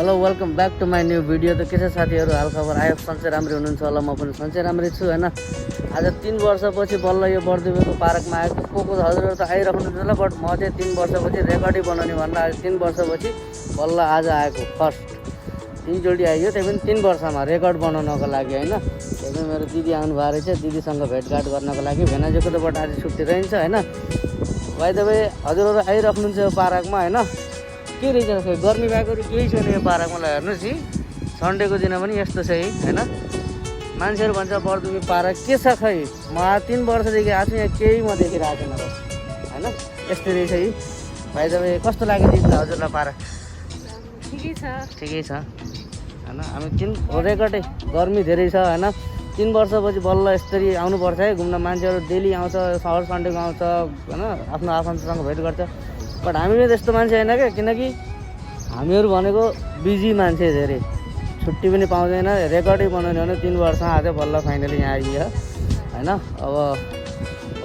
Hello welcome back to my new video. त के छ साथीहरू, हालखबर आयो सन्चै राम्रै हुनुहुन्छ होला। म पनि सन्चै राम्रै छु हैन। आज 3 वर्षपछि बल्ल यो बर्दियोको पार्कमा आएको। को हजुरहरू त आइराख्नुहुन्छ होला, बट म चाहिँ 3 वर्षपछि रेकर्डै बनाउने भनेर आज 3 वर्षपछि बल्ल आज आएको। फर्स्ट 3 चोटि आइयो, त्यही पनि 3 वर्षमा रेकर्ड बनाउनको लागि हैन। त्यही पनि मेरो दिदी आउनु भएको रहेछ, दिदीसँग भेटघाट गर्नको लागि। भेनाजुको तबाट आज छुट्टी रहन्छ हैन। बाइ द वे हजुरहरू आइराख्नुहुन्छ यो पार्कमा हैन। के रहेछ खै गर्मी भएकोहरू केही छैन यो पार्कमा। हेर्नुहोस् है, सन्डेको दिन पनि यस्तो छ है हैन। मान्छेहरू भन्छ बर्दियो पार्क के छ खै, म 3 वर्षदेखि आएको छु, यहाँ केही म देखिरहेको छैन हैन। यस्तै रहेछ है। भाइ तपाईँ कस्तो लाग्यो दिदी हजुरलाई पार्क? ठिकै छ हैन। हामी 3 रेकर्डै गर्मी धेरै छ हैन। 3 वर्षपछि बल्ल यसरी आउनुपर्छ है घुम्न। मान्छेहरू डेली आउँछ, हर सन्डेको आउँछ हैन, आफ्नो आफन्तसँग भेट गर्छ। बट हामी पनि त्यस्तो मान्छे होइन क्या, किनकि हामीहरू भनेको बिजी मान्छे, धेरै छुट्टी पनि पाउँदैन। रेकर्डै बनाउने भने 3 वर्षमा आज बल्ल फाइनली यहाँ आइयो हैन। अब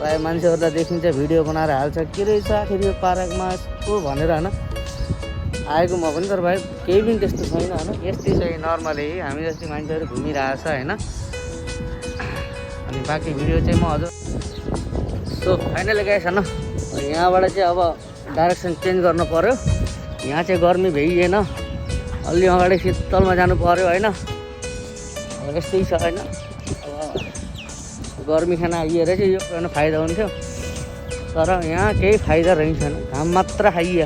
प्रायः मान्छेहरूलाई देखिन्छ भिडियो बनाएर हाल्छ, के रहेछ आखिर यो पार्कमा यस्तो भनेर हैन। आएको म पनि, तर भाइ केही पनि त्यस्तो छैन हैन। यस्तै छ नर्मली हामी जस्तै मान्छेहरू घुमिरहेछ हैन। अनि बाँकी भिडियो चाहिँ म हजुर सो फाइनली गाइस हैन। यहाँबाट चाहिँ अब डाइरेक्सन चेन्ज गर्नु पर्यो। यहाँ चाहिँ गर्मी भइएन, अलि अगाडि शीतलमा जानु पर्यो हैन। यस्तै छ हैन। अब गर्मी खाना आइएर चाहिँ यो गर्न फाइदा हुन्थ्यो, तर यहाँ केही फाइदा रहेछन्, घाम मात्र खाइए।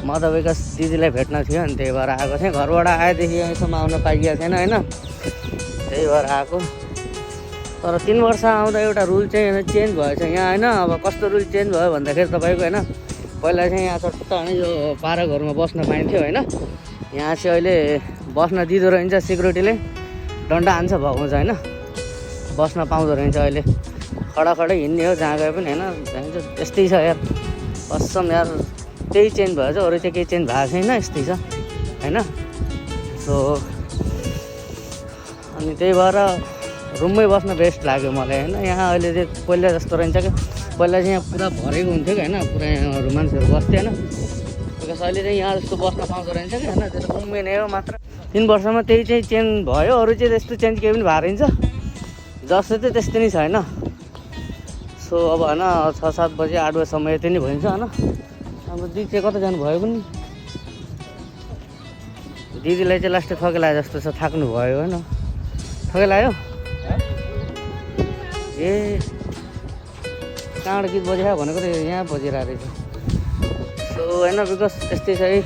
म तपाईँको दिदीलाई भेट्न थियो अनि त्यही भएर आएको थिएँ। घरबाट आएदेखि यहीँसम्म आउन पाइएको थिएन हैन, त्यही भएर आएको। तर 3 वर्ष आउँदा एउटा रुल चाहिँ चेन्ज भएछ यहाँ हैन। अब कस्तो रुल चेन्ज भयो भन्दाखेरि तपाईँको हैन, पहिला चाहिँ यहाँ सट्ट अनि यो पार्कहरूमा बस्न पाइन्थ्यो हैन। यहाँ चाहिँ अहिले बस्न दिँदो रहेछ, सिक्युरिटीले डन्डा हान्छ भगाउँछ हैन। बस्न पाउँदो रहेछ अहिले, खडा हिँड्ने हो जहाँ गए पनि हैन। यस्तै छ यार, कसम यार त्यही चेन्ज भएछ, अरू चाहिँ केही चेन्ज भएको छैन, यस्तै छ हैन। सो अनि त्यही भएर रुममै बस्न बेस्ट लाग्यो मलाई हैन। यहाँ अहिले चाहिँ पहिला जस्तो रहन्छ क्या, पहिला चाहिँ यहाँ पुरा भरेको हुन्थ्यो कि हैन, पुरा यहाँ मान्छेहरू बस्थ्यो हैन। बिकज अहिले चाहिँ यहाँ जस्तो बस्न पाउँदो रहेछ कि हैन, त्यो त रुममै नै हो मात्र। 3 वर्षमा त्यही चाहिँ चेन्ज भयो, अरू चाहिँ त्यस्तो चेन्ज केही पनि भएको रहेछ, जस्तो चाहिँ त्यस्तै नै छ हैन। सो अब हैन 6-7 बजे 8 बजीसम्म यति नै भइन्छ हैन। अब दिदी चाहिँ कता जानुभयो पनि, दिदीलाई चाहिँ लास्टै थके लाग्यो जस्तो छ, थाक्नु भयो हैन। थके लाग्यो ए, कहाँबाट गीत बजिरहेको भनेको त यहाँ बजिरहेको रहेछ। सो होइन, बिकज यस्तै छ है